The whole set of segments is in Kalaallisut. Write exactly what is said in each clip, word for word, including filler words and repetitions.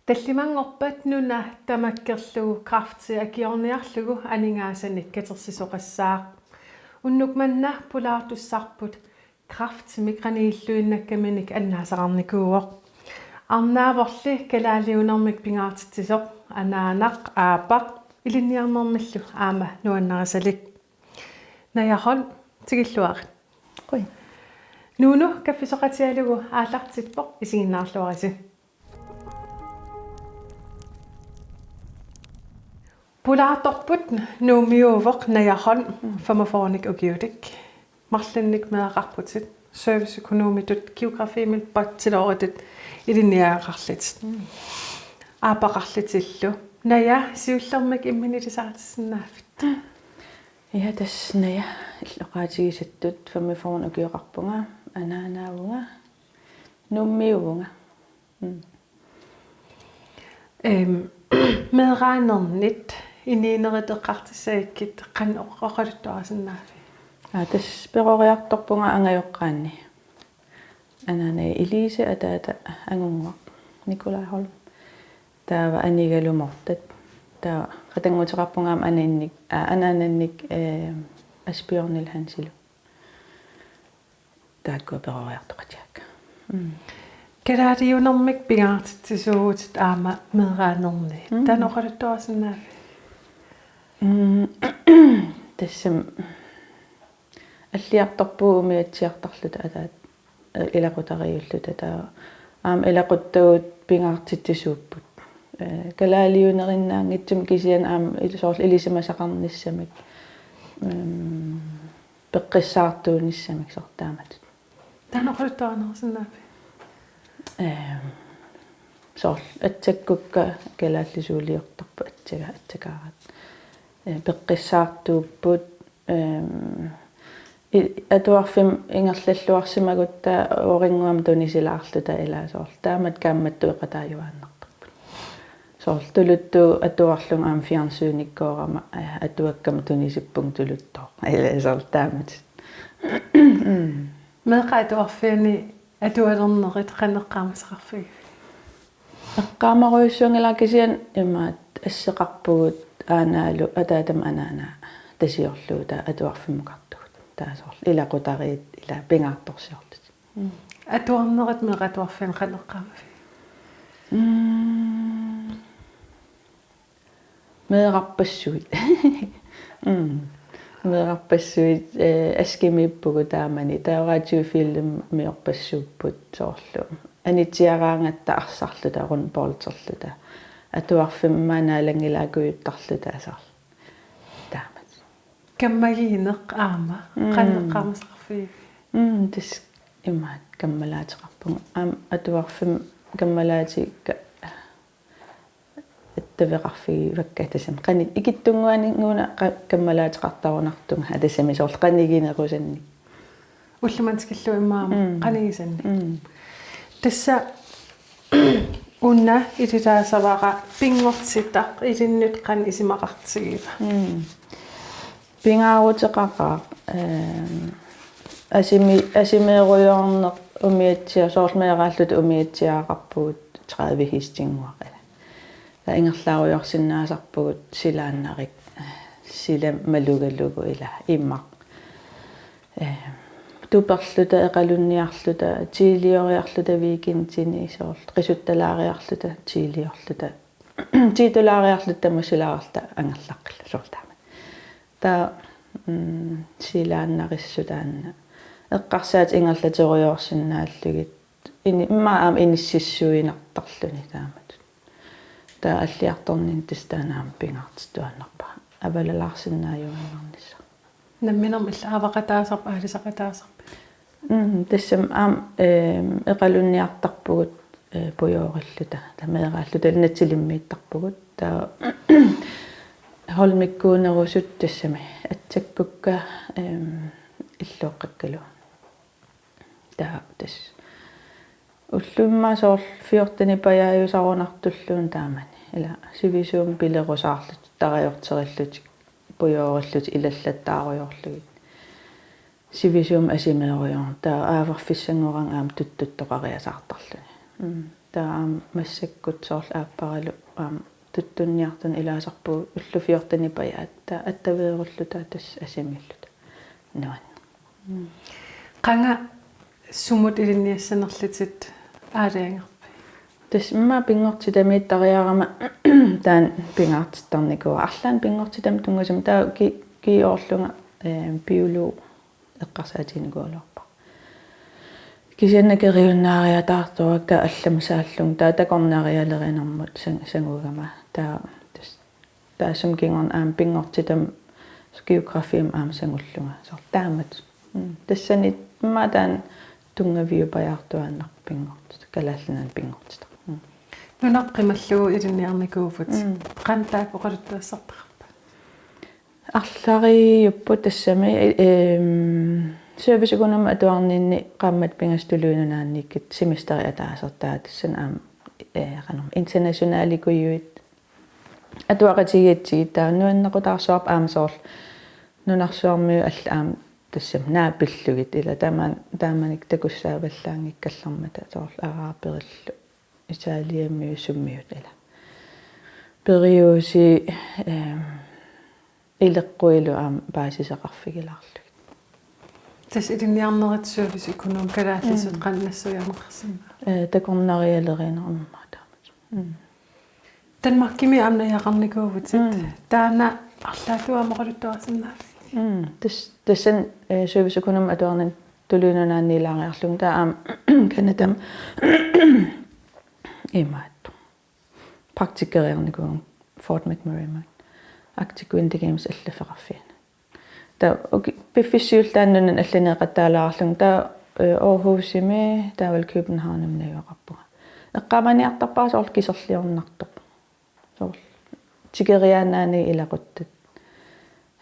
Tallimanngorpat nuna tamakkerlugu kræfti akiorniarlugu aningaasanik katersisoqassaaq. Unnuk manna pulaartussarput kræftimik qanigiilluinnakkaminik annaasaqarnikuuvoq. Arnaavorli kalaaliunermik pingaartitsisoq anaanaq Aapaq ilinniarnermillu aamma nuannarisalik. Naja Holm, tikilluarit. Qujan. Nuunu kaffisoqatigalugu aallartippoq, isiginnaarluarisi. Pulaartorput Nuummiuuvoq Naja Holm, femogfyrrenik ukiulik. Marlunnik meeraqarputit, serviceøkonomitut, geografimik bacheloritut ilinniagaqarlutit. Aapaqarlutillu. Naja, siullermik imminut ilisaritissinnaaviuk? Ja, tassa Naja, illit oqaatigisattut femogfyrrenik ukioqarpunga, anaanaavunga, Nuummiuuvunga. Mm. Ehm, meeraanernit inuunerit eqqartussagikkit qanoq oqaluttuarisinnaaviuk? Aa, tassa peroriartorpunga angajoqqaanni. Anaanap Elise, ataata Angunnguaq Nikolaj Holm. Taava anigalu Morten. Taava qatannguteqarpunga aamma anaanannik, aa, anaanannik, eh, Asbjørnil Hansilu. Taakkua peroriartoqatigaakka. Mm. Kalaaliunermik pingaartitsisuuvutit aamma meeraanerni. Mm. Taanna oqaluttuarisinnaaviuk? Mm. Tassami alliartorpugut umiatsiartarluta ataata, eh, ilaqutariiulluta, taava aamma ilaquttagut pingaartitsisuupput. Eh, kalaaliunerinnaanngitsumik kisianni aamma il-, soorlu ilisimasaqarnissamik. Mm. Peqqissaartuunissamik soorlu taamatut. Taanna oqaluttuarinerusinnaaviuk? Ehm, soorlu atsakkukka kalaallisuuliortarput atsaga-, atsakaarat. Eh, peqqissaartuupput, ehm, i-, atuarfimmi ingerlalluarsimagutta uaringuam tunisilaarluta ilaa soorlu. Taamatut kaammattueqataajuaannartarput. Soorlu tuluttut atuarlunga aamma fjernsynikkoorama, eh, atuakkama tunisippunga tuluttooq. Ilaa soorlu taamatut. Mm. Meeqqat atuarfianni atualernerit qanoq eqqaamasaqarfigiviuk? Eqqaamarujussuanngilaq kisianni imaattoq asseqarpugut aanaalu ataatama anaanaa tasiorlugu taava atuarfimmukartugut. Taava soorlu ilaqutariit ilaa pingaartorsiorlutik. Mm. Atuarnerit meeqqat atuarfianni qanoq eqqaamaviuk? Mm. Meerarpassuit. Mm. Meerarpassuit, eh, askimiippugut taamani. Taava radiofilmiorpassuupput soorlu. Anitsiaraangatta arsarluta, rundbolderluta. Atuarfimmi naalanngilaakujuttarluta soorlu. Taamatut. Kammagiineq aamma. Mm. Qanoq eqqaamasaqarfigiviuk? Mm, tassa imaattoq kammalaateqarpunga. Aamma atuarfimmi kammalaatikka attaveqarfigivakka tassami. Qanoq ikittunnguaninnguuna qa-, kammalaateqartarunartunga. Aa, tassami soorlu qaniginerusannik. Ulloq manna tikillugu immaqa aamma. Mm. Qanigisannik. Mm. Tassa una ilisarissavara pinngortitaq ilinnut qanoq isumaqartigiva? Mm. Pingaaruteqaqaaq, ehm, asimi-, asimeerujoorneq umiatsia-, soorlu meeraalluta umiatsiaaqarpugut tredive hestinnguaq ilaa. Taava ingerlaarujoorsinnaasarpugut silaannarik, sila malugalugu ilaa imaq. Eh, tuperluta, eqalunniarluta, tiilioriarluta weekendini soorlu, qisuttalaariarluta, tiiliorluta, tiitulaariarluta, tamusilaarluta angerlaqqilluta soorlu taama. Taava, mm, silaannarissut taanna. Eqqarsaatit ingerlaterujoorsinnaallugit. Ini-, immaqa aamma inississuinnartarluni taamatut. Taava alliartorninni tassa taanna aamma pingaartittuaannarpara. Avalalaarsinnaajuaannarnissaq. Namminermi illit aavaqataasarpit, aalisaqataasarpit? Mm, tassami aamma, ehm, eqalunniartarpugut, eh, pujoorilluta, taava meeraalluta natsilimiittarpugut. Taava Holmikkuunerusut tassami atsakkukka, ehm, illuaqqakkalu. Taava tassa. Ullumimmi soorlu fjortenit pajaajusarunartulluunniit taamani. Ilaa sivisuumik pilerusaarlutik, tarajorterillutik, pujoorillutik ilallattaarujoorlugit. Sivisuumik asimeerujoorneq, taava aavarfissanngoraangat aamma tuttuttoqariasaartarluni. Mm. Taava aamma massakkut soorlu aapparalu aamma tuttunniartuni ilaasarpugut ullut fjortenit pajaat. Taava attaveerulluta tassa asimiilluta. Nuann. Qanga sumut ilinniassanerlutit aalajangerpit? Tassa immaqa pinngortitamiittariarama taanna pingaartittarnikuuara. Arlaannik pinngortitami tunngasumik taava ki-, ki-, oorlunga, eh, biolog eqqarsaatiginikuugaluarpara. Kisianni nakeriunnaariataartuarakku allamut saallugu taava takornarialerinermut sang-, sangugama. Taava tassa taassuma kingorna aamma pinngortitami geografiami aamma sangullunga. Soorlu taamatut. Mm. Tassani immaqa taanna tunngaviupajaartuaannarpoq pinngortitaq. Kalaallit Nunaanni pinngortitaq. Mm. Nunap qimallugu ilinniarnikuuvutit. Mm. Qanoq taakku oqaluttuassartaqarpa? Arlariupput tassami, ehm, serviceøkonomi atuarninni qaammatit pingasut Tuluit Nunaanniikkut semesteri ataaseq taava tassani aamma, eh, qanormi internationalikujuit atuaqatigiitsigit taava nuannequtaarsuarput aamma soorlu nunarsuarmiut allat aamma tassami naapillugit ila taama-, taamanikkut takussaavallaanngikkallarmata soorlu araberillu Italiamiut summiut ila. Periusi, ehm, ileqquilu aamma paasisaqarfigilaarlugit. Tassa ilinniarnerit serviceøkonomi kalaallisut Mm. qanoq nassuiarneqarsinnaava? Eh, takornarialerinermut taamatut. Mm. Danmarkimi aamma najugaqarnikuuvutit. Mm. Taanna arlaatigut aamma oqaluttuarsinnaavit? Mm. Tas-, tassani, eh, serviceøkonomi atuarninni Tuluit Nunaanniilaariarlunga taava aamma Canadami imaattoq praktikkeriarnikuuvunga Fort McMurray-mi Arctic Winter Games allaffeqarfiani. Taava uki-, piffissap siulliup taanna nunani allaneeqattaalaarlunga taava, eh, Aarhusimi taavalu Københavnimi najugaqarpunga. Eqqaamaniartarpara soorlu kiserliornartoq. Soorlu tikeriaannaanagit ilaquttat.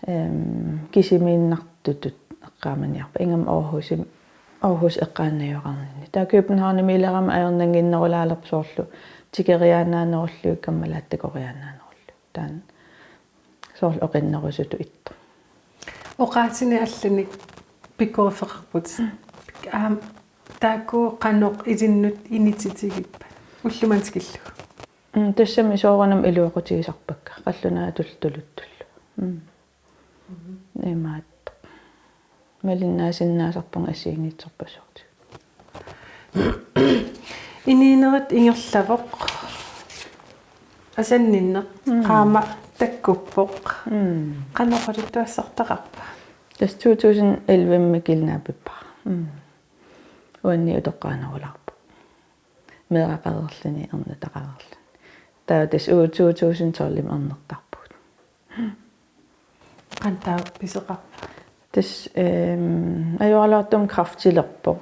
Ehm, kisimiinnartutut eqqaamaniarpara. Ingammik Aarhusimi, Aarhus eqqaani najugaqarninni. Taava Københavnimiilerama ajornannginnerulaalerpoq soorlu tikeriaannaanerullugit kammalaat takoriaannaanerullugit. Taanna soorlu oqinnerusutut ittoq. Oqaasiinik allanik pikkoriffeqarputit. Aamma taakku qanoq ilinnut initiativip ullumanut tikillugu. Mm, tassami soorunami iluaqutigisarpakka qallunaatullu tuluttullu. Mm. Mhm. Imaattoq. Malinnaasinnaasarpunga assigiinngitsorpassuartigut. Inuunerit ingerlavoq. Asanninneq Mm. qaammat takkuppoq. Mm. Qanoq oqaluttuassartaqarpa? Tassa to tusind elleve-mi kidnappippara. Mm. Uannit utoqqaanerulaarpoq. Meeraqareerluni, ernutaqareerluni. Taava tassa uagut to tusind tolv-imi ernertarpugut. Qanoq taava pisoqarpa? Tassa, ehm, ajoraluartumik kræftilerpoq.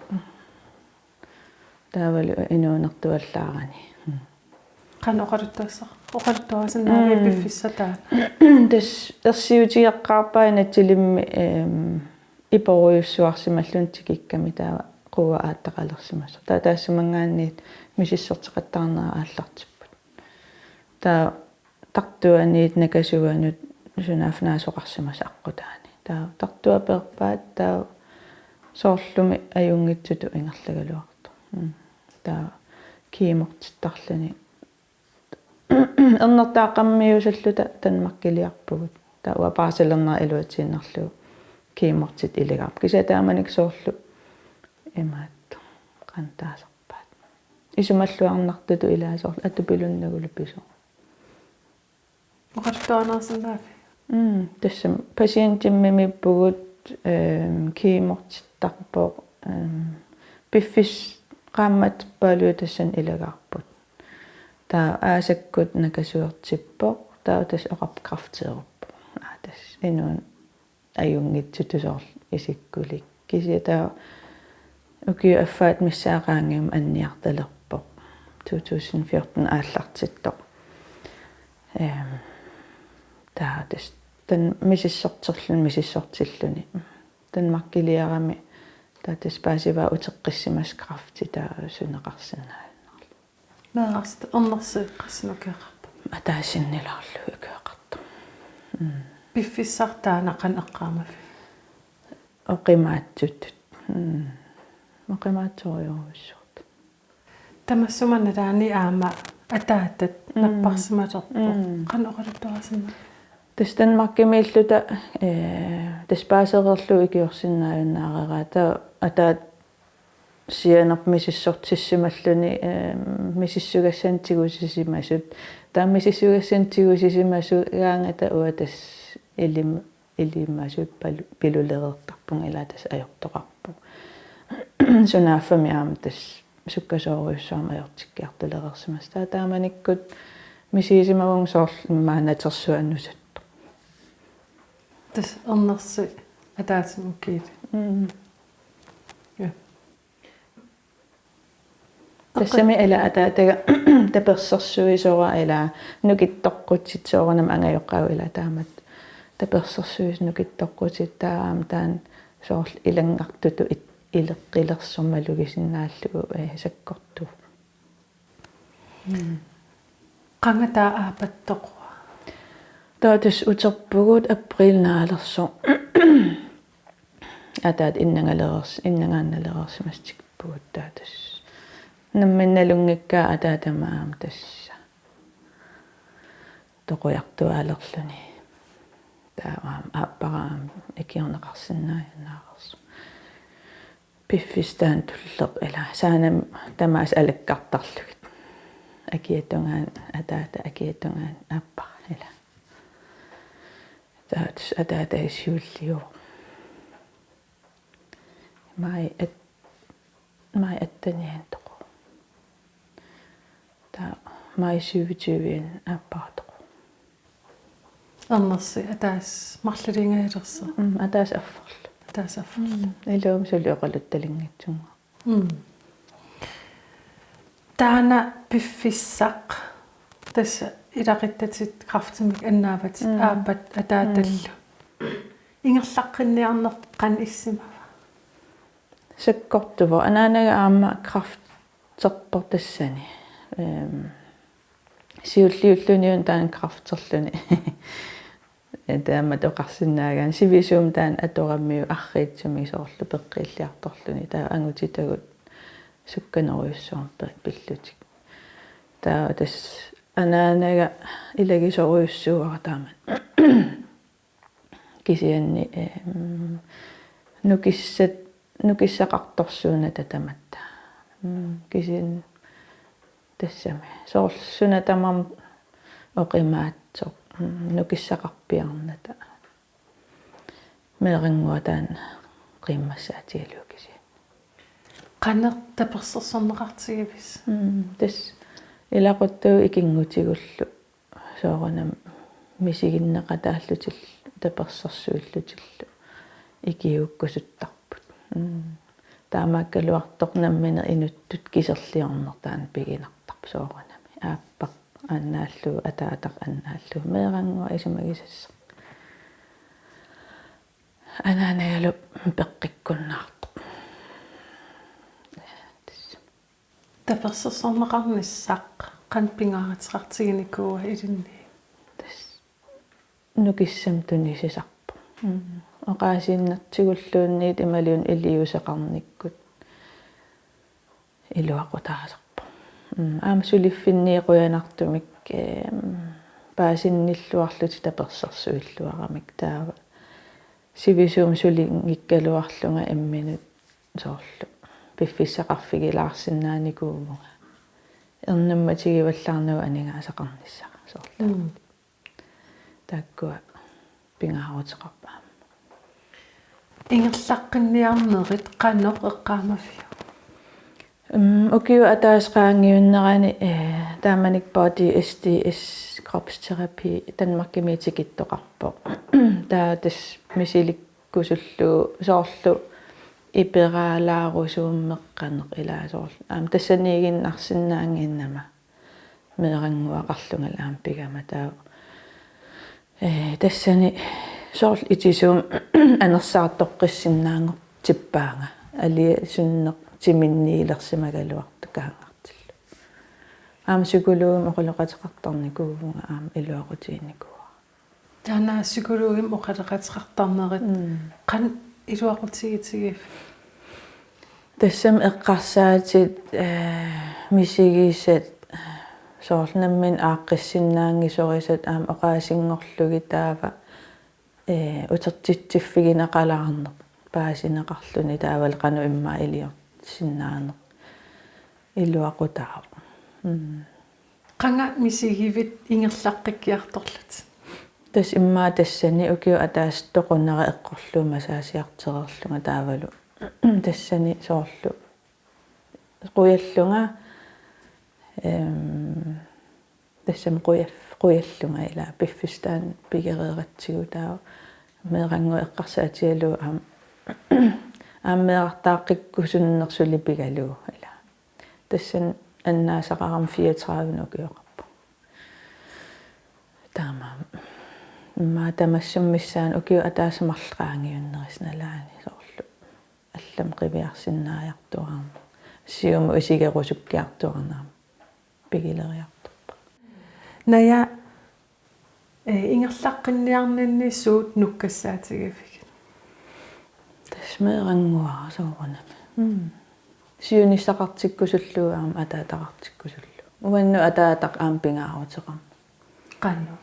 Taavalu inuunertuallaarani. Mm. Qanoq oqaluttuassar-, oqaluttuarisinnaavit Mm. piffissaq taanna? Tassa ersiutigeqqaarpara inatsisilimmi, ehm, iporujussuarsimalluni tikikkami taava quua aattaqalersimasoq. Taava taassumanngaanniit misissorteqattaarnerat aallartipput. Taava tartuaniit nakasuanut sunaaffa naasoqarsimasoq aqqutaani. Taava tartua peerpaat taava soorlumi ajunngitsutut ingerlagaluartoq. Mm. Taava kemortittarluni. Ernertaaqqammiuusalluta Danmarkiliarpugut. Taava uanga barsernera iluatsiinnarlugu kemortitit ilagaarput. Kisianni taamanikkut soorlu imaattoq qanoq taasarpaat. Isumalluarnartutut ilaa soorlu atupilunnagulu pisoq. Oqaluttuarineqarsinnaavit? Mm, tassami patientimiippugut, ehm, kemortittarpoq, ehm, piffissap qaammatip paaluit tassani ilagaarput. Taava aasakkut nakasuertippoq, taava tassa oqarpoq kræfteeruppoq. Aa, tassa inuuneq ajunngitsutut soorlu isikkulik. Kisianni taava ukiut affaat missaat qaangiummik anniartalerpoq. To tusind fjorten aallartittoq. Ehm, taava tassa taanna misissorterluni, misissortilluni. Danmarkiliarami taava tassa paasivaa uteqqissimasoq kræfti taava suneqarsinnaajunnaarlugu. Meerarsi-, ernersi qassinut ukioqarpa? Ataasinnilaarlugu ukioqartoq. Mm. Piffissaq taanna qanoq eqqaamavit? Oqimaatsutut. Mm. Oqimaatsorujussuartut. Tamassuma nalaani aamma ataatat Mm. napparsimalerpoq. Mm. Qanoq oqaluttuarisinnaa? Tassa Danmarkimiilluta, eh, tassa paasereerlugu ikiorsinnaajunnaareraat, taava ataata sianerput misissortissimalluni, eh, misissugassanik tigusisimasut. Taava misissugassanik tigusisimasut gaangata uanga tassa ilim-, ilimasut palu-, pilulereertarpunga, ilaa tassa ajortoqarpoq. Sunaaffami aamma tassa sukkasoorujussuarmik ajortikkiartulereersimasoq. Taava taamanikkut misigisimavunga soorlu immaqa natersuaq nusattoq. Tassa ernersi ataatsimoorluni. Mm. Ja. Tassami ilaa ataataga tapersersuisoraa, ilaa nukittoqqutit soorunami angajoqqaavut, ilaa taamatut tapersersuisoq nukittoqqutit, taava aamma taanna soorlu ilanngartutut it-, ileqqilersoq malugisinnaallugu, eh, sakkortuuvoq. Mm. Qanga taava aappattoqua? Taava tassa uterpugut april naalersoq. Ataata innangalereers-, innangaannalereersimasut tikippugut, taava tassa nammineq nalunngikkaa ataatama aamma tassa toqujartuaalerluni. Taava aamma aappara aamma ikiorneqarsinnaajunnaarersoq. Piffissaq taanna tulleq, ilaa, Saanami tamaasa alakkartarlugit. Akiata tungaanut ataata, akiata tungaanut aappara, ilaa. Taava tassa ataata siulliuvoq. Maj at-, maj atteniantoq. Taava maj syvogtyve aappara toqu. Ernersi ataaseq marluliingajalersoq. Mm, ataaseq affarlu. Ataaseq affarlu. Mm, iluamik suli oqaluttualinngitsunnguaq. Mm. Taanna piffissaq. Tassa ilaquttatit kræftimik annaavatit Mm. aappat ataatallu. Mm. Ingerlaqqinniarneq qanoq issimava? Sakkortuvoq. Anaanaga aamma kræfterpoq tassani. Ehm, siulliulluni una taanna kræfterluni. Taamatut oqarsinnaagaanni sivisuumik taanna atoramiuk arriitsumik soorlu peqqilliartorluni. Taava angutitagut sukkanerujussuarmik pi-, pillutik. Taava tassa anaanaga ilagisorujussuuara taamani. Kisianni, ehm, nukissat-, nukissaqartorsuunnata tamatta. Mm, kisianni tassami. Soorlu suna tamarmi oqimaatsoq, mm, nukissaqarpiarnata. Meerannguaq taanna qiimmassaatigalugu kisianni. Qanoq tapersersorneqartigivisi? Mm, tassa ilaquttagut ikinngutigullu soorunami misiginneqataallutillu tapersersuillutillu ikiuukkusuttarput. Mm. Taamaakkaluartoq nammineq inuttut kiserliorneq taanna piginartarpoq soorunami. Aappaq aannaallugu, ataataq aannaallugu, meerannguaq isumagisassaq. Anaanagalu peqqikkunnaartoq. Tassa. Tapersersorneqarnissaq qanoq pingaaruteqartiginikuua ilinni? Tassa nukissamik tunisisarpoq. Mm. Oqaasiinnartigulluunniit imaluunniit iliuuseqarnikkut iluaqutaasarpoq. Mm, aamma suliffinni qujanartumik, ehm, paasinnilluarlutik tapersersuilluaramik, taava sivisuumik sulinngikkaluarlunga imminut soorlu piffissaqarfigilaarsinnaanikuuvunga. Ernummatigivallaarnagu aningaasaqarnissara soorlu. Mm. Taakkua pingaaruteqarput aamma. Ingerlaqqinniarnerit qanoq eqqaamaviuk? Mm, ukiup ataaseq qaangiunnerani, eh, taamanikkut Body S D S kropsterapi Danmarkimi tikittoqarpoq. Taava tassa misilikkusullugu soorlu iperaalaarusummeqqaneq ilaa soorlu. Aamma tassaniiginnarsinnaannginnama. Meerannguaqarlungalu aamma pigama taava. Eh, tassani soorlu itisuumik anersaartoqqissinnaanngortippaanga. Aliasunneq timinniilersimagaluartoq kaangartillu. Aamma psykologimik oqaloqateqartarnikuuvunga aamma iluaqutiginikuuara. Taanna psykologimik oqaloqateqartarnerit Mm. qanoq iluaqutigitigiviuk? Tassami eqqarsaatit, eh, Misigisat soorlu nammineq aaqqissinnaanngisorisat aamma oqaasinngorlugit taava, ee, utertitsiffigineqalaarneq paasineqarluni taavalu qanoq immaqa iliorsinnaaneq iluaqutaavoq. Mm. Qanga misigivit ingerlaqqikkiartorlutit? Tassa immaqa tassani ukioq ataaseq toqunera eqqorlugu massageertereerlunga taavalu tassani soorlu qujallunga, em, tassami qujaf-, qujallunga ila piffissaq taanna pigereeratsigu taava meerannguaq eqqarsaatigalugu aamma, aamma meerartaaqqikkusunneq suli pigalugu ila. Tassani annaasaqarama fireogtredive ukioqarpoq. Taamaammat. Immaqa tamassi missaani ukioq ataaseq marluk qaangiunnerisa nalaani soorlu. Allamik qiviarsinnaajartuarami. Siumut isigerusukkiartuarami. Pigileriartorpara. Naja, ee, ingerlaqqinniarninni suut nukkassaatigiviuk? Tassa meerannguara soorunami. Mm. Siunissaqartikkusullugu aamma ataataqartikkusullugu. Uannut ataataq aamma pingaaruteqarmat. Qanoq?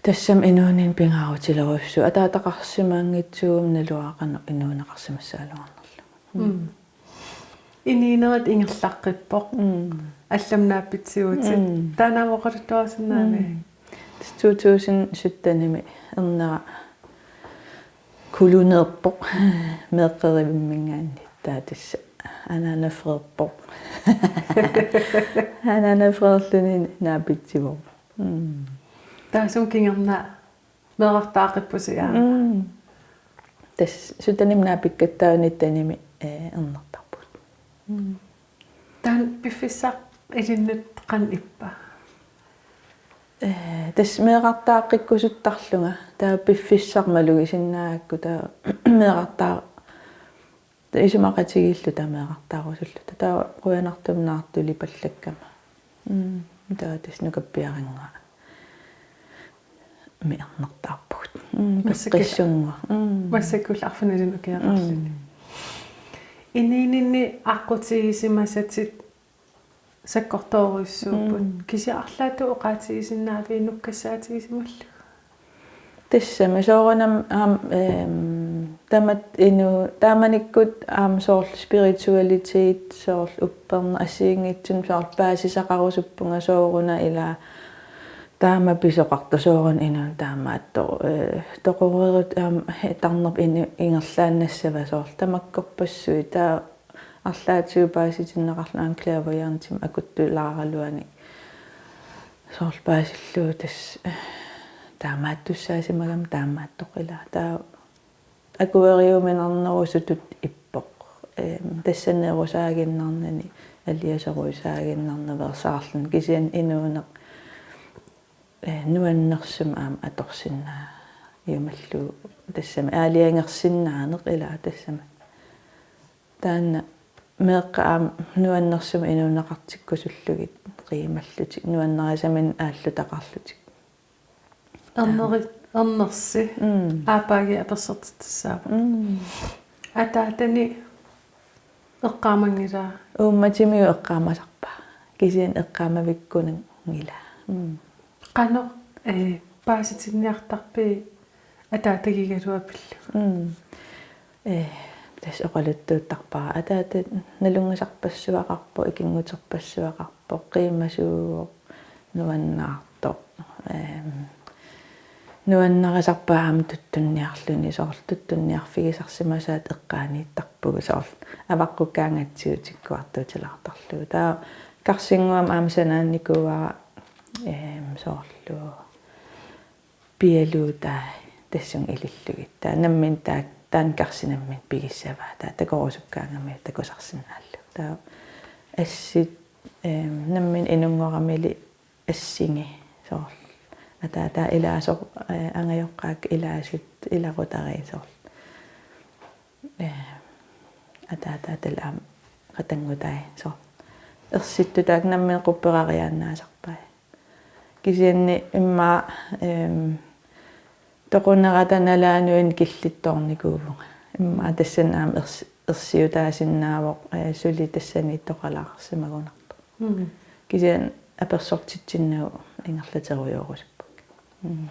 Tassami inuuninni pingaarutilerujussuuvoq, ataataqarsimanngitsuuguma naluara qanoq inuuneqarsimassagaluarnerlunga. Mm. Inuunerit ingerlaqqippoq. Mm. Allamik naapitsivutit. Mm. Taanna aamma oqaluttuarisinnaaviuk? Mm. Tassa to tusind syttenimi ernera kuluneerpoq meeqqerivimminngaanniit, taava tassa anaanafreerpoq. Anaanafreerluni naapitsivoq. Mm. Taassuma kingorna meerartaaqqippusi aamma. Mm. Tassa syttenimi naapikkatta taava nittenimi, ee, ernertarpugut. Mm. Taanna piffissaq ilinnut qanoq ippa? Ee, tassa meerartaaqqikkusuttarlunga. Taava piffissaq malugisinnaagakku taava meerartaa-, taava isumaqatigiilluta meerartaarusulluta. Taava qujanartumik naartulipallakkama. Mm, taava tassa nukappiarannguaq. Meerartaarpugut. Mm, massakkut-, peqqissunnguaq. Mm. Massakkullu arfinilinnut ukioqarluni. Mm. Inuuninni aqqutigisimasatit sakkortoorujussuupput. Mm. Kisianni arlaatigut oqaatigisinnaaviuk nukkassaatigisimallugit? Tassami soorunami aamma, em, tamatta inu-, taamanikkut aamma soorlu spiritualitet, soorlu upperneq assigiinngitsunik soorlu paasisaqarusuppunga soorunami ila taama pisoqartoq soorunami inuuneq taamaattoq, ee, toqoreerutta aamma tarnerput inu-, ingerlaannassava soorlu tamakkorpassuit taava arlaatigut paasitinneqarlunga aamma clairvoyantimik akuttulaaraluanik soorlu paasillugu tassa, ee, taamaattussaasimagama taamaattoq ila. Taava akueriuminarnerusutut ippoq. Em, tassanerusaaginnarnani, aliasorujusaaginnarnaveersaarluni kisianni inuuneq, ee, nuannersumik aamma atorsinnaajumallugu tassami aalajangersinnaaneq ila tassami. Taanna meeqqat aamma nuannersumik inuuneqartikkusullugit qiimallutik, nuannarisaminnik aallutaqarlutik. Erneri-, ernersi. Mm. Aappaagiit apersortitsissapput. Mm. Ataatani eqqaamanngilaa? Uummatimiut eqqaamasarpaa. Kisianni eqqaamavikkunanngilaa. Mm. Qanoq, ee, paasitinniartarpit ataatagigaluaq pillugu? Mm. Ee, tassa oqaluttuuttarpara. Ataata nalunngisarpassuaqarpoq, ikinnguterpassuaqarpoq, qiimasuuvoq, nuannaartoq. Em, nuannarisarpaa aamma tuttunniarluni, soorlu tuttunniarfigisarsimasaat eqqaaniittarpugut, soorlu avaqqukkaangatsigu tikkuartuutilaartarlugu. Taava karsinnguamik aamma sanaannikuuara, em, soorlu pialuutai tassunga ilillugit. Taava nammineq taak-, taanna karsi nammineq pigissavaa. Taava takorusukkaangami takusarsinnaallugu. Taava assit, em, nammineq inunngoramili assingi soorlu. Ataata ilaasoq, ee, angajoqqaakka ilaasut, ilaqutariit soorlu. Ee, ataataatalu aamma qatanngutai soorlu. Ersittut taakku nammineq qupperariaannaasarpai. Kisianni immaqa, em, toqunerata nalaanuinnaq killittoornikuuvunga. Immaqa tassani aamma ers-, ersiutaasinnaavoq, ee, suli tassaniittoqalaarsimagunarpoq. Mm. Kisianni apersortitsinnagu ingerlaterujoorusuppakkit. Mm.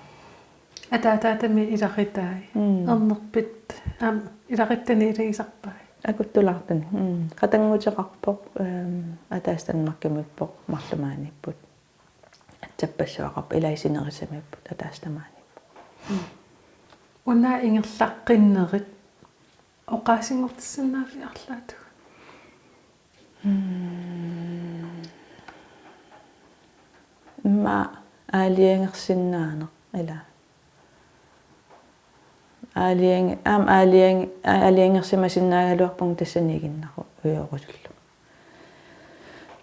Ataataatami ilaquttai. Mm. Ernerpit aamma ilaquttani ilagisarpai. Akuttulaartuni. Mm. Qatannguteqarpoq, ehm, ataaseq Danmarkimiippoq, marluk maaniipput. Atsappassuaqarpoq, ilai sinerissamiipput, ataaseq tamaaniipput. Mm. Una ingerlaqqinnerit oqaasinngortissinnaaviuk arlaatigut? Mm. Immaqa aalajangersinnaaneq, ila. Aalajange-, aamma aalajange-, aalajangersimasinnaagaluarpunga tassaniiginnarujoorusullunga.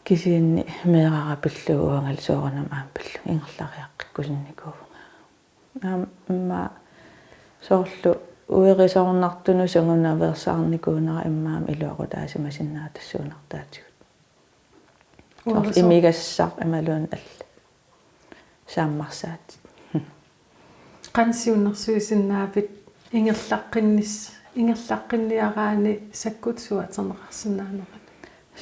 Kisianni meerara pillugu uangalu soorunami aamma pillugu ingerlariaqqikkusunnikuuvunga. Aamma immaqa soorlu uerisornartunut sangunaveersaarnikuunera immaqa iluaqutaasimasinnaassuunartaatigut. Soorlu uerisor- imigassaq imaluunniit allat. Saammarsaatit. Qanoq siunnersuisinnaavit ingerlaqqinnis-, ingerlaqqinniaraanni sakkuttut suut atorneqarsinnaaneranni?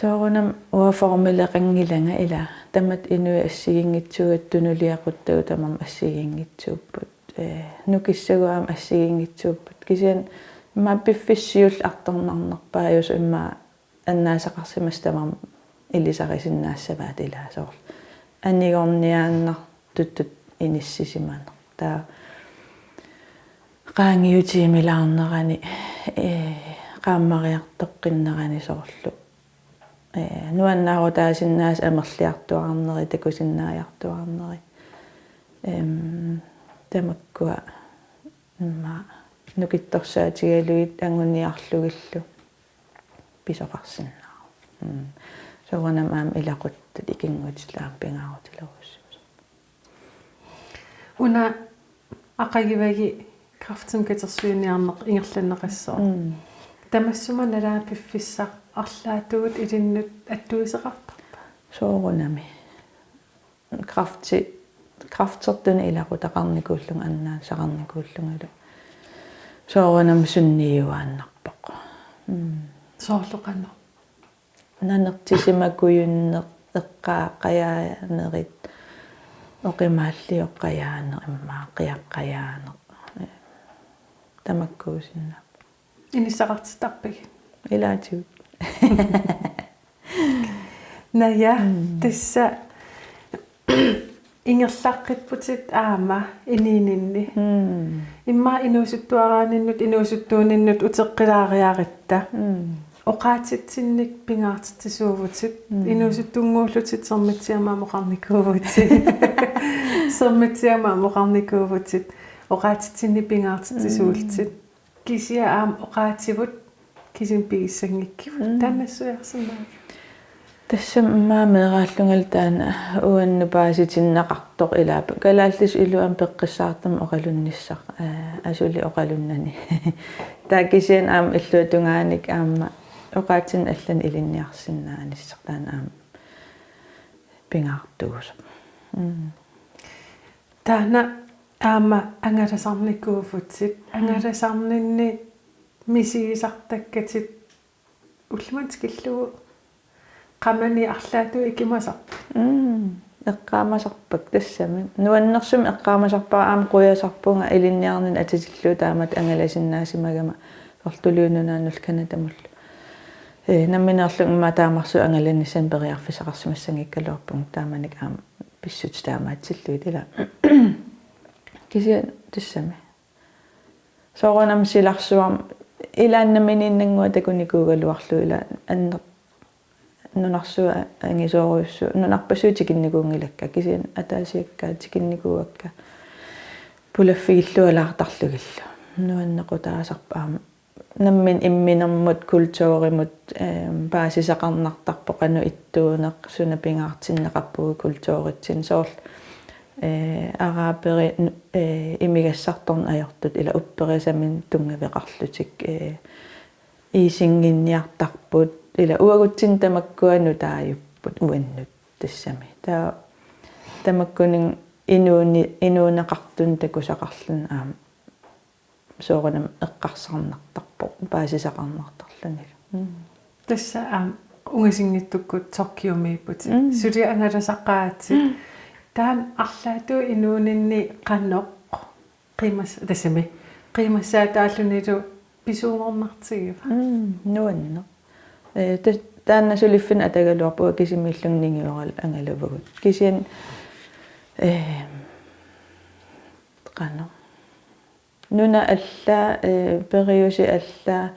Soorunami uanga formileqanngilanga, ila. Tamatta inuit assigiinngitsuugatta, tunuliaquttagut tamarmik assigiinngitsuupput. Ee, nukissagut aamma assigiinngitsuupput. Kisianni immaqa piffissaq siulleq artornarnerpaajusoq immaqa annaasaqarsimasoq tamarmik ilisarisinnaassavaat, ila, soorlu anigorniaannartutut inissisimaneq. Taava qaangiutiimilaarnerani, ee, qaammariartoqqinnerani soorlu, ee, nuannaarutaasinnaasut amerliartuaarneri, takusinnaajartuaarneri. Em, tamakkua immaqa nukittorsaatigalugit anguniarlugillu pisoqarsinnaavoq. Mm. Soorunami aamma ilaquttut ikinngutillu aamma pingaarutilerujussuusoq. Una aqagivagi kræftimik katersuiniarneq ingerlanneqassaaq. Mm. Tamassuma nalaani piffissaq arlaatigut ilinnut attuiseqartarpa? Soorunami. Kræfti-, kræftertunik ilaqutaqarnikuullunga, annaasaqarnikuullungalu. Soorunami sunniuaannarpoq. Mm. Soorlu qanoq? Nanertisimakujunneq, eqqaaqqajaanerit, oqimaallioqqajaaneq, immaqa qiaqqajaaneq. Tamakkuusinnaapput. Inissaqartittarpigit? Ilaatigut. Naja, mm, tassa ingerlaqqipputit aamma inuuninni. Mm. Immaqa inuusuttuaraanninnut, inuusuttuuninnut uteqqilaariaratta. Mm. Oqaatsitsinnik pingaartitsisuuvutit, mm, inuusuttunnguullutit Sermitsiamut aamma oqarnikuuvutit. Sermitsiamut aamma oqarnikuuvutit, oqaatsitsinnik pingaartitsisuullutit. Mm. Kisianni aamma oqaatsivut kisimi pigissanngikkivut. Mm. Taanna nassuiarsinnaaviuk? Tassami immaqa meeraallungalu taanna uannut paasitinneqartoq, ilaa, kalaallisut iluamik peqqissaartumik oqalunnissaq, aa, asuli oqalunnani. Taava kisianni aamma illuatungaanik aamma oqaatsinut allanik ilinniarsinnaanissaq, taanna aamma pingaartuusoq. Mm. Taanna aamma angalasarnikuuvutit, mm, angalasarninni misigisartakkatit ullumimut tikillugu qamani arlaatigut ikimasarput. Mm, eqqaamasarpakka tassami. Nuannersumik eqqaamasarpara, aamma qujasarpunga ilinniarnini atatillugu taamatut angalasinnaasimagama, soorlu Tuluit Nunaannullu Canadamullu. Ee, nammineerlunga immaqa taamarsuaq angalanissamut periarfissaqarsimassanngikkaluarpunga, taamanikkut aamma pissutsit taamaatsillugit, ilaa. Kisianni tassami. Soorunami silarsuarmi ilaanni nammineerlunga takunikuugaluarlugu, ilaa, anner-, nunarsuaq angisoorujussuuvoq, nunarpassuit tikinnikuunngilakka, kisianni ataasiakkaat tikinnikuuakka. Pulaffigillualaartarlugillu. Nuannequtaasarpoq aamma. Nammineq imminermut, kulturimut, ehm, paasisaqarnartarpoq qanoq ittuuneq, suna pingaartinneqarpugut kulturitsinni, soorlu, eh, araberit, eh, imigassartorneq ajortut, ilaa, upperisaminut tunngaveqarlutik, eh, iisinnginniartarput, ilaa, uagutsinnut tamakkua nutaajupput uannut tassami. Taava tamakkuninnga inuuni-, inuuneqartunut takusaqarluni aamma soorunami eqqarsarnartarpoq paasisaqarnartarlunilu. Mm. Tassa aamma ungasinngitsukkut Tokyomiipputit. Mm. Suli angalasaqaatit. Mm. Taanna arlaatigut inuuninni qanoq qiimas-, tassami, qiimassaataallunilu pisuunngornartigiva? Mm, nuanneq. Ee, ta-, taanna suliffinni atagaluarput kisimiillunga ningioralugit angalavugut. Kisianni, ee, qanoq. Nunat allat, ee, periuseq allat,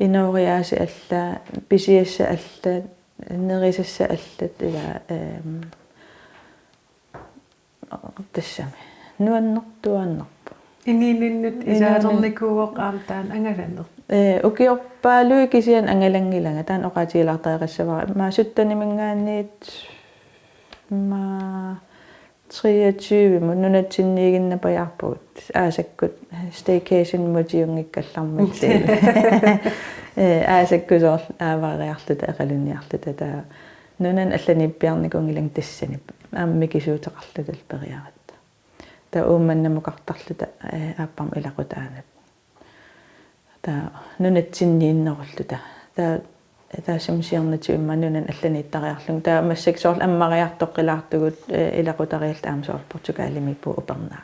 inooriaaseq allat, pisiassat allat, nerisassat allat, ila, ee, tassami. Nuannertuaannarpoq. Inuuninnut inuuninnut ilaalernikuuvoq aamma taanna angalaneq. Ee, ukiorpaaluit kisianni angalanngilanga, taanna oqaatigilaartariaqassavara. Immaqa syttenimiingaanniit, immaqa treogtyvemut nunatsinniiginnapajaarpugut. Aasakkut staycation-imutiunngikkallarmat. Ee, aasakkut soorlu aavariarluta, eqalunniarluta, taava nunanut allaniippiarnikuunngilanga tassani. Aamma mikisuuteqarluta periaratta. Taava Uummannamukartarluta, ee, aappama ilaqutaanut. Taava nunatsinniinnerulluta. Taava taassuma siornatigut immaqa nunanut allaniittariarlunga. Taava massakkut soorlu ammariartoqqilaartugut, ee, ilaqutariilluta aamma soorlu Portugalimiippugut upernaaq.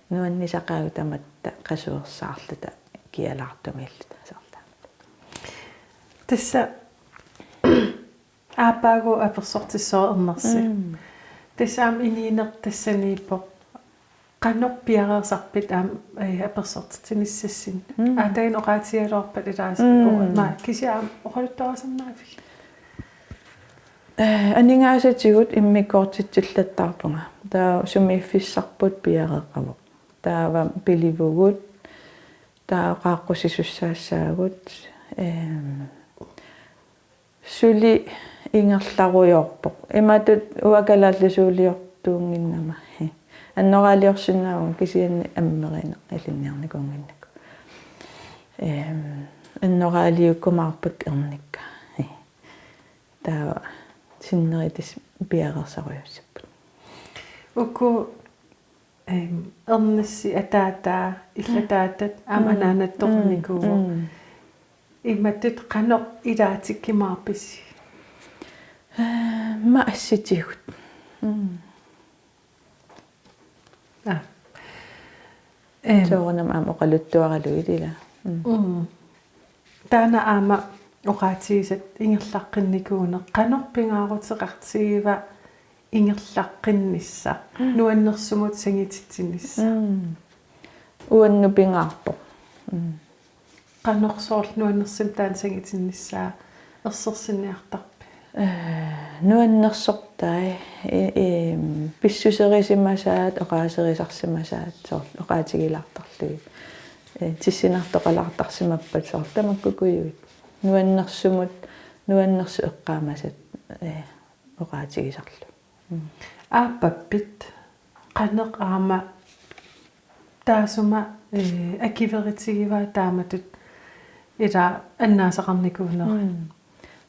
Nuannisaqaagut tamatta qasuersaarluta kialaartumiilluta soorlu. Tassa aappaagu apersortissavat Ernersi. Mm. Tassa aamma inuuneq tassaniippoq. Qanoq piareersarpit aamma, ee, apersortitsinissassinnik? Mm. Aatsaat oqaatigigaluarpat ilaasa. Mm. Uu, naa, kisianni aamma oqaluttuarisarnaavigit? Ee, aningaasatigut immikkoortitsillattaarpunga. Taava sumiiffissarput piareeqqavoq. Taava pilivugut, taava qaaqqusisussaassagut, eem, suli ingerlarujoorpoq. Imatut uanga kalaallisuuliortuunnginnama. Annoraaliorsinnaavunga kisianni ammerineq ilinniarnikuunnginnagu. Ehm, annoraaliukkumaarpakka ernikka. Taava sinneri tassa piareersarujussuupput. Uku Ehm, Ernesip ataataa, illataatat, aamma anaanattornikuuvoq. Mm. Imatut qanoq ilaatikkumaarpisi? Aamma assitigut. Mm. Aa. Ehm. Soorunami aamma oqaluttuaralugit ila. Mm. Mm. Taanna aamma oqaatigisat ingerlaqqinnikuuneq. Qanoq pingaaruteqartigiva ingerlaqqinnissaq? Mm. Nuannersumut sangititsinnissaq. Mm. Uannut pingaarpoq. Mm. Qanoq soorlu nuannersumik taanna sangitinnissaa ersersinniartarpit? Ee, nuannersortai, i-, i-, pissuserisimasaat, oqaaserisarsimasaat, soorlu oqaatigilaartarlugit. Ee, tissinartoqalaartarsimappat soorlu tamakkukujuit. Nuannersumut, nuannersut eqqaamasat, ee, oqaatigisarlugit. Mm. Aappappit, qanoq aamma taassuma, ee, akueritigivaat taamatut ila annaasaqarnikuunera? Mm.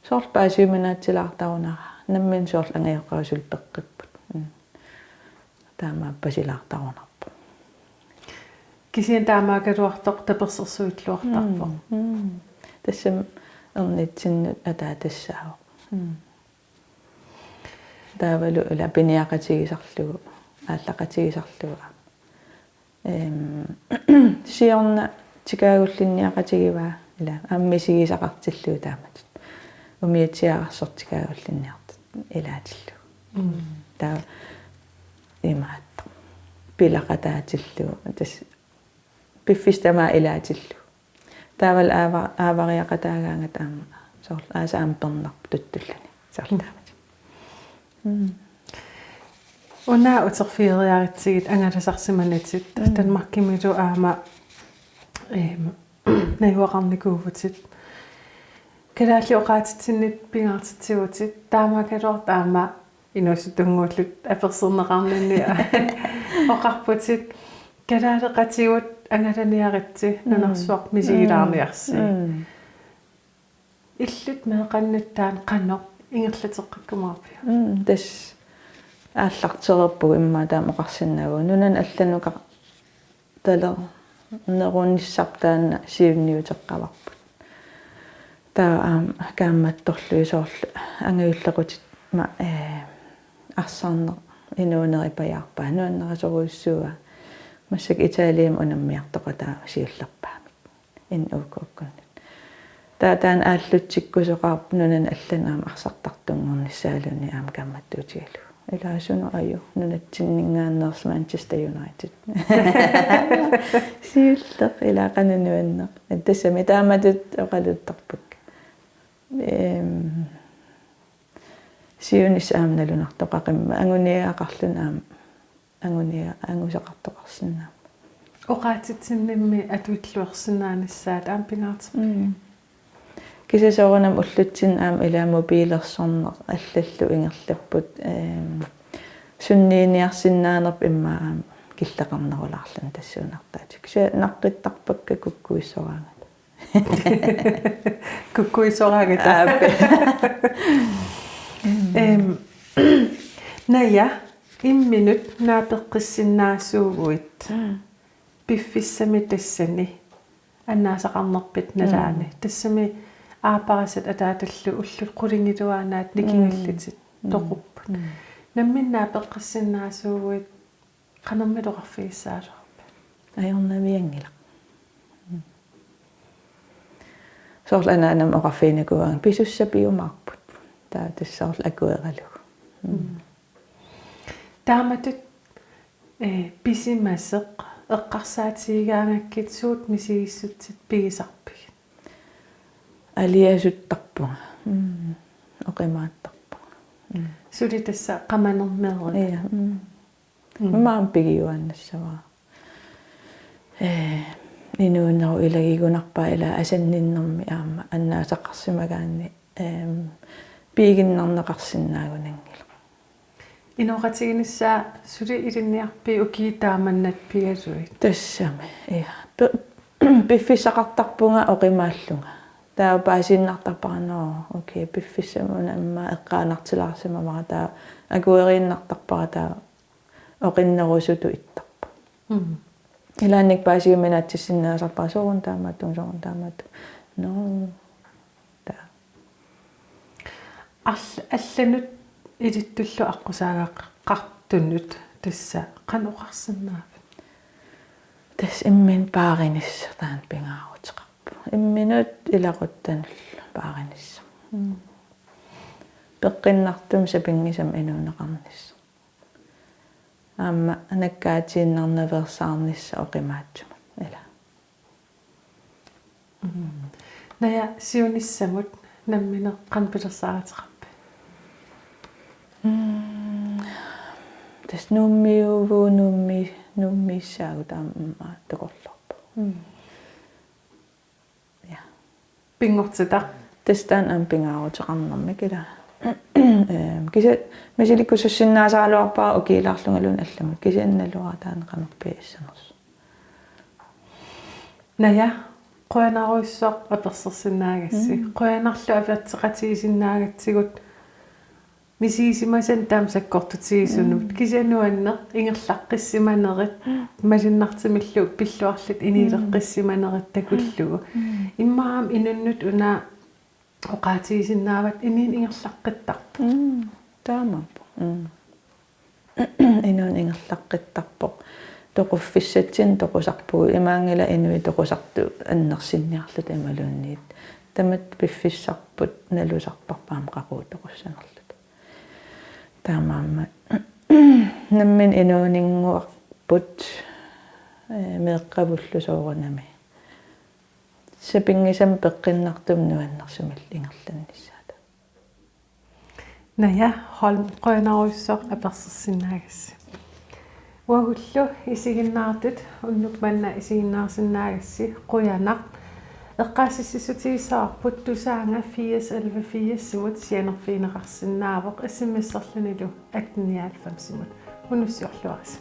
Soorlu paasiuminaatsilaartarunera, nammineq soorlu angajoqqaat suli peqqipput. Mm. Taamaappat silaartarunarpoq. Kisianni taamaakkaluartoq tapersersuilluartarpoq. Mm, mm. Tassami ernitsinnut ataatassaavoq. Mm. Taavalu ila piniaqatigisarlugu, aallaqatigisarlugu. Ehm, siorna tikaagullinniaqatigivaa ila aamma misigisaqartillugu taamatut. Umiatsiaararsortikaagullinniartut ilaatillugu. Mm. Taava imaattoq. Pilaqataatillugu. Tassa piffissaq tamaat ilaatillugu. Taavalu aava-, aavariaqataagaangata aamma. Soorlu aasaq aamma pernarpoq tuttulluni. Soorlu taamatut. Mm. Una uterfigeriaritsigit angalasarsimanatit. Mm. Danmarkimilu aamma, ehm, najugaqarnikuuvutit. Kalaallit oqaatitsinnit pingaartitsivutit. Taamaakkaluartoq aamma inuusuttunnguulluta apersorneqarninni oqarputit. Kalaaleqatigut angalaniaritsi, mm, nunarsuaq misigilaarniarsi. Mm. Illit meeqqannut taanna qanoq ingerlateqqikkumaarpiuk? Mm, tassa aallartereerpugut immaqa taama oqarsinnaavugut. Nunanut allanukartalernerunissarput taanna siunniuteqqavarput. Taava aamma kaammattorlugit soorlu angajullequtit ma-, ee, arsarneq inuuneripajaarpaa, nuannarisorujussuuaa. Massakkut Italiami unammiartoqataa siullerpaamik. N U K-kkunnut. Taava taanna aallutsikkusoqarpoq nunani allani aamma arsartartunngornissaaluunniit aamma kaammattuutigalugu. Ilaa suna aju, nunatsinninngaanneersoq Manchester United. Siulleq, ilaa qanoq nuanneq. Tassami taamatut oqaluttarpakka. Ehm, siunissaq aamma nalunartoqaqimmat, anguniagaqarluni aamma, angunia-, angusaqartoqarsinnaammat. Oqaatsitsinnimmi atuilluarsinnaanissaat aamma pingaartippiuk? Mm. Kisianni soorunami ullutsinni aamma ilaa mobilersorneq allallu ingerlapput, ehm, sunniiniarsinnaanerput immaqa aamma killeqarnerulaarluni tassuunartaatikka. Kisianni naqqittarpakka kukkuissoraangata. Kukkuissoraangata. Aap. Ehm, Naja, imminut naapeqqissinnaasuuguit. Mm. Piffissami tassani annaasaqarnerpit nalaani. Mm. Tassami aapparisat ataatallu ullut qulingiluaannaat nikingallutit Mm. toqupput. Mm. Nammineq naapeqqissinnaasuuguit qanormita oqarfigissagaluarpit? Ajornavianngilaq. Mm. Soorlu anaanama oqarfiginikuuaannga pisussapiumaarput. Taava tassa soorlu akueralugu. Mm. Mm. Taamatut, eh, pisimasoq eqqarsaatigigaangakkit suut misigissutsit pigisarpigit? Aliasuttarpunga. Mm. Oqimaattarpunga. Mm. Suli tassa qamanermeerut. Ja, mm. Mm. Maani pigiuaannassavara. Ee, inuunerup ilagigunarpaa ilaa asanninnermi aamma annaasaqarsimagaanni, eem, piiginnarneqarsinnaagunanngilaq. Inooqatiginissaa suli ilinniarpit ukiut taamannat pigaluit? Tassami, ja. Pe-, piffissaqartarpunga oqimaallunga. Taava paasiinnartarpara, nå, okay, piffissami una immaqa eqqaanartilaarsimavara, taava akueriinnartarpara, taava oqinnerusutut ittarpoq. Mm. Ilaannikkut paasiuminaatsissinnaasarpara sooruna taamaattuunga, sooruna taamaattuunga. Nå. Taava. All-, allanut ilittullu aqqusaagaqartunut tassa qanoq oqarsinnaavat? Tassa imminut paarinissaq taanna pingaaruteqarpoq. Imminut ilaquttanullu paarinissaq. Mm. Peqqinnartumik sapinngisamik inuuneqarnissaq. Aamma nakkaatiinnarnaveersaarnissaq oqimaatsumut, ilaa. Mm. Naja, siunissamut nammineq qanoq pilersaaruteqarpit? Mm. Tassa Nuummiuuvugut, Nuummi-, Nuummiissaagut aamma takorloorpoq. Mm. Ja. Pinngortitaq. Tassa taanna aamma pingaaruteqarnermik, ilaa. Ehm, kisianni misilikkusussinnaasaraluarpara ukiilaarlungaluunniit allamut. Kisianni naluara taanna qanorpiaq issanersoq. Naja, qujanarujussuaq apersorsinnaagassi. Mm. Qujanarlu apeqatigisinnaagatsigut. Misigisimasanik taama sakkortutigisunut. Mm. Kisianni nuanneq ingerlaqqissimanerit, mm, malunnartumillu pilluarlutit inileqqissimanerit takullugu. Mm. Immaqa aamma inunnut una oqaatigisinnaavat inuuneq ingerlaqqittarpoq. Mm. Taamaappoq. Mm. Inuuneq ingerlaqqittarpoq. Toquffissatsinnut toqusarpugut. Imaanngilaq inuit toqusartut annersinniarluta imaluunniit. Tamatta piffissarput nalusarparput aamma qaqugu toqussanerluta. Taamaammat nammineq inuuninnguarput, ee, meeqqavullu soorunami. Sapinngisamik peqqinnartumik nuannersumillu ingerlannissaata. Naja Holm, qujanarujussuaq apersorsinnaagassi. Uagullu isiginnaartut unnuk manna isiginnaarsinnaagassi, qujanaq. Eqqaassissutigissavarput Tusaannga firs elleve firsimut, sianerfigineqarsinnaavoq, S M S-erlunilu atten nioghalvfemsimut. Unussiorluarisi.